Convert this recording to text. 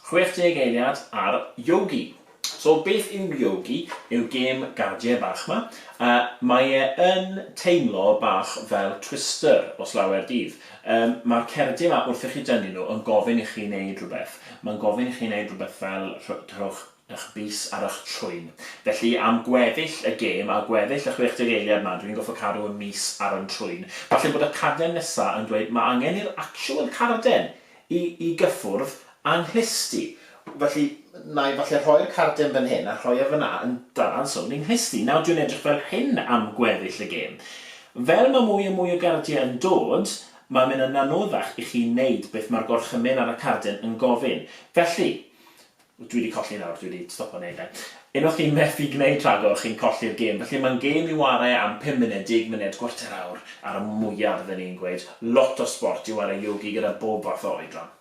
60 eiliad ar Yogi. So beth yw Yogi? Yw gêm gardiau bach 'ma. Uh, mae e yn teimlo bach fel Twister os lawer dydd. Um, Mae'r cerdiau 'ma wrth i chi dynnu nhw yn gofyn i chi wneud rhywbeth. Mae'n gofyn i chi wneud rhywbeth fel rhowch eich bys ar eich trwyn. Felly am gweddill y gêm a gweddill y 60 eiliad 'ma dwi'n gorfod cadw y mys ar yn trwyn. Falle bod y carden nesa yn dweud mae angen i'r actual carden i i gyffwrdd â nghlust i. Felly na i falle rhoi'r carden fan hyn a rhoi e fan'na yn dala'n sownd i nghlust i. Nawr dwi'n edrych fel hyn am gweddill y gêm. Fel mae mwy a mwy o gardiau yn dod, mae'n mynd yn anoddach i chi wneud beth mae'r gorchymyn ar y carden yn gofyn. Felly, Dwi 'di colli nawr, dwi 'di stopo neud e. Unwaith chi'n methu gwneud rhagor, chi'n colli'r gêm. Felly mae'n gêm i ware am 5 munud, 10 munud, gwarter awr ar y mwya fydden i'n gweud. Lot o sbort i ware yogi gyda bob fath o oedran.